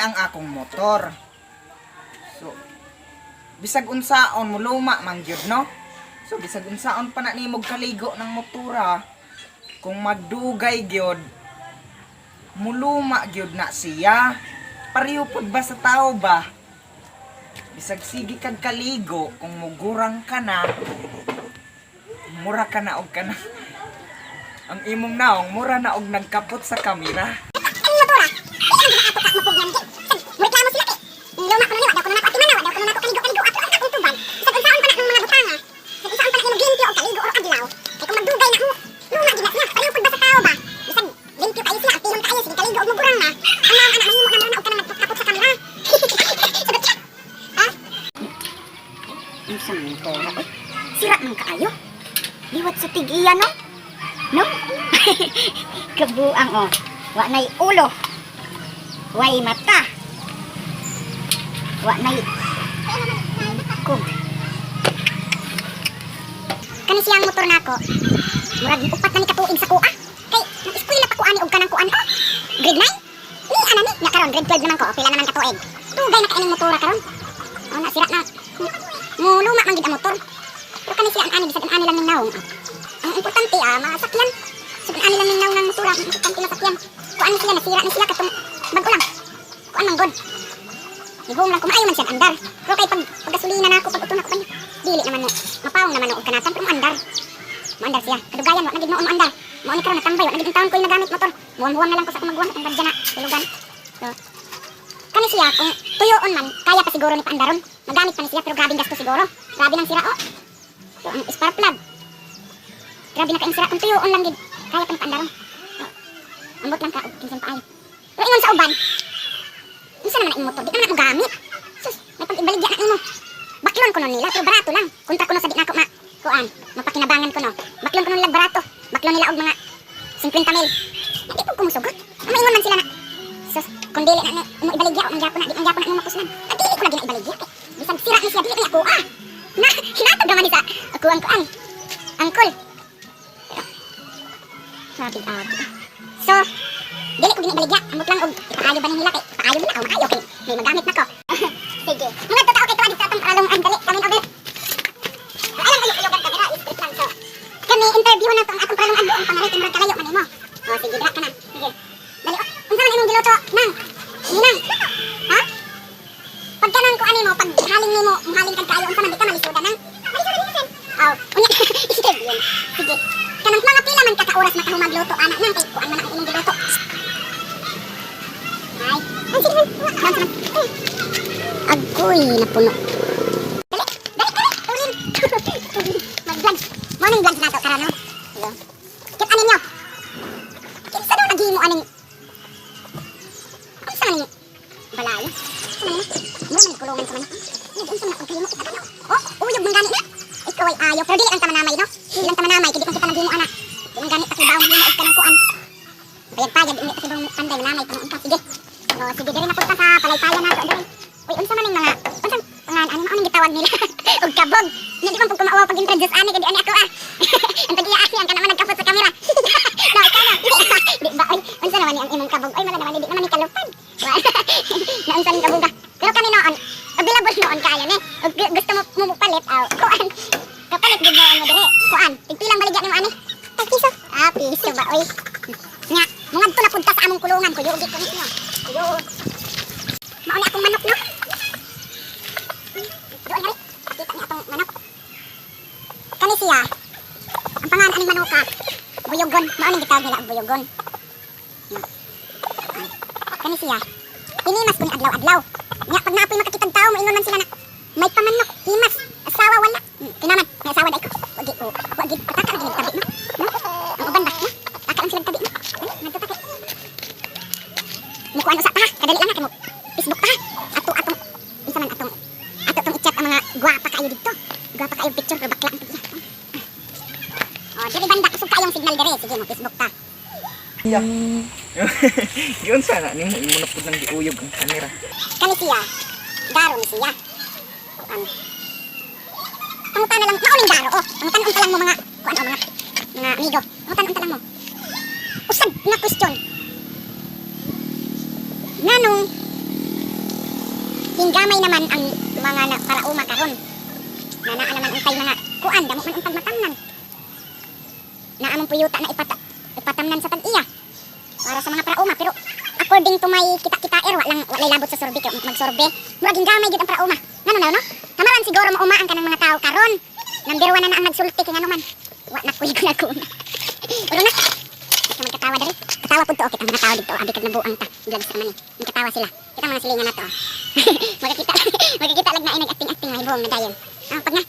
Kani ang akong motor. So, bisag unsaon mo luma man gyud, no? So bisag unsaon pa na nimo kaligo ng motora, kung magdugay gyud, muluma gyud na siya. Pareho pud ba sa tao ba? Bisag sige kag kaligo, kung mugurang ka na, mura ka na og kana. Ang imong naong mura na og nagkapot sa kamera. Ang motora, di ang ato ka mapugnan di. Mureklamo sila kay. Luma ko na niwa, daw ko na nako atiman, daw ko na nako kaligo kaligo ato ang akong tuban. Bisag unsaon pa na ng mga butanga. Bisag unsaon pa na imong limpyo og kaligo or adlaw. Kay kung magdugay na mo, luma gid na siya. Pareho pud ba sa tao ba? Bisag limpyo kaayo siya, apilon kaayo, sige kaligo og mugurang na. Ang mga anak mahimo na mura na og kanang nagkapot sa kamera. Sagot siya. Ha? Unsa man motora oy? Sira man kaayo. Liwat sa tig-iya, no? No? Kabuang oh. Wa nay ulo. Way mata. Wa nay kug. Kani siyang motor nako. Murag 4 na ni katuig sa kuha. Kay nag-eskwela pa ko ani og kanang kuan oh. Grade 9? Ni ana ni, nya karon grade 12 naman ko, pila naman ka tuig. Dugay na kaining motora karon. Oh, na sira na. Muluma man gid ang motor. Pero kani siya ang ani, bisag ang ani lang ning nawong. Ang importante masakyan. Bisag ang ani lang ning nawong ng motora, ang importante masakyan. Kuan ni siya, nasira ni siya katong bago lang. Kuan man god. Nihom lang ko, maayo man siya andar. Pero kay pag gasolina na ako, pag uto na ko kanya, dili naman mo, mapawong naman og kanatan, pero moandar. Moandar siya. Kadugayan, wa na gid noon moandar. Mao ni karon natambay, wa na gid taon ko yung nagamit motor. Muwang-muwang na lang ko sa akong maguwang atong radya na tulugan. So, kani siya, kung tuyoon man, kaya pa siguro ni paandaron. Magamit pa ni siya, pero grabing gasto siguro. Grabe nang sira, oh. So, ang spark plug. Grabe na kaing sira. Kung tuyoon lang gid, kaya pa ni paandaron. So, ambot lang ka, og kinsan paayo. Pero ingon sa uban, unsa naman ang imong motor, di naman na mo gamit. Sus, may pag-ibaligya na imo. Baklon ko nun nila, pero barato lang. Kontra ko no sa di nako ma, kuan, mapakinabangan ko no. Baklon ko nun nila barato. Baklon nila og mga 50 mil. Hindi po kumusugot. Ang maingon man sila na, sus, kung dili na ni, mo ibaligya, o mangyapon na, di mangyapon na mo mapuslan. At dili ko lagi na ibaligya. Kay, bisag sira ni siya, dili ni ako, ah. Na, hinatag naman ni sa, ako ang kuan. Angkol. Pero, sabi agi. So, dili ko gini ibaligya. Ambot lang og ipaayo ba ni nila kay ipaayo nila ako maayo kay may magamit na ko. Sige. Mga totoo kay tuwa dito atong paralungan, dali kami over. Alam ayo uyog ang kamera, script lang so. Kami interview na to ang atong paralungan ang pangalit murag kalayo man nimo. Oh, sige, dira ka na. Sige. Dali oh. Unsa man imong giluto nang? Ninang. Ha? Pag kanang ko ani mo, pag haling nimo, muhaling kag kaayo, unsa man, di ka malisudan nang? Malisudan ni sen. Aw, unya interview. Sige. Kanang mga pila man ka ka oras makahumag luto ana nang, kay kuan man ang imong giluto? Ay, ay sige, sige. Down sa man. Agoy, napuno. Dali, dali, dali. Tulin. Tulin. Mag-vlog. Morning vlogs na to, karon no? Sige. Kita ninyo. Kinsa daw naghimo aning, unsa man ning balayo? Unsa man ni? Mura man kulungan sa man. Ay, unsa man pagkahimo kita kano? Oh, uyog man gani na. Ikaw ay ayo, pero dili lang ta manamay, no? Dili lang ta manamay, kay di man kita naghimo ana. Di man gani ta kibaw mahimo og kanang kuan. Payag-payag, hindi ta kibaw panday manamay pa noon ka. Sige. Oh, sige, diri na punta sa palaypayan nato diri. Uy, unsa man ning mga unsa pangan ano mao ning gitawag nila? Og kabog. Nya di man pud ko mauwaw pag introduce ani kay di ani ako ah. Ang tag-iya ani ang kana man nagkapot sa kamera. No, ikaw na. Di ba oy, unsa naman ni ang imong kabog? Oy, mala naman di naman ni kalupad. Na unsa ning kabuga? Pero kami noon, available noon kaayo ni. Og gusto mo mo palit aw, kuan. Kapalit gid noon mo dire. Kuan, tigpilang baligya nimo ani? Tag piso. Ah, piso ba oy. Nya, mungadto na pud ta sa among kulungan ko, yugi ko ninyo. Kuyo. Mao ni akong manok, no. Doon nga rin. Pakita ni atong manok. Kani siya. Ang pangalan aning manoka, Buyogon. Mao ning gitawag nila og buyogon. No. Ay. Kani siya. Hinimas ko ni adlaw-adlaw. Nya pag naapoy makakitag tao, moingon man sila na may pamanok, himas, asawa wala. Kinaman, may asawa dai ko. Wagi o, wagi pataka lagi tabi, no. No? Ang uban ba, no? Taka lang sila tabi, no. Dali, ngadto ta kay. Mukuan usa ta ha, kadali lang ha kay mo Facebook ta ha. Ato atong unsa man atong ato tong i-chat ang mga gwapa kaayo didto. Gwapa kaayo picture pero bakla ang tigya. Oh, diri banda kusog kaayong signal dire. Sige, mo Facebook ta. Yeah. Giunsa na nimo, imo na pud nang giuyog ang kamera. Kani siya, garo ni siya. Kuan. Pangutana lang, mao ning garo oh. Pangutana unta lang mo mga kuan oh, mga amigo. Pangutana unta lang mo. Usab na question. Nganong Hinggamay naman ang mga na, parauma karon. Na naa naman untay mga kuan, damo man untag matamnan. Naa man puyuta na ipatamnan sa tag-iya para sa mga parauma, pero according to my kita-kita er, walang walay labot sa survey kay magsurvey, murag hinggamay gyud ang parauma. Ngano na, no? Kamaran siguro mauma ang kanang mga tao karon. Number 1 na na ang nagsulti kay ngano man wa na kuy guna-guna. Pero na di ka magkatawa diri. Katawa pud to, okay, ang mga tao dito, abi kag nabuang ta. Vlogs naman eh. Magkatawa sila. Kita mga silingan na to. Magkakita, magkakita lag na ay nag-acting-acting, may buong na dayon. Ah, pag na.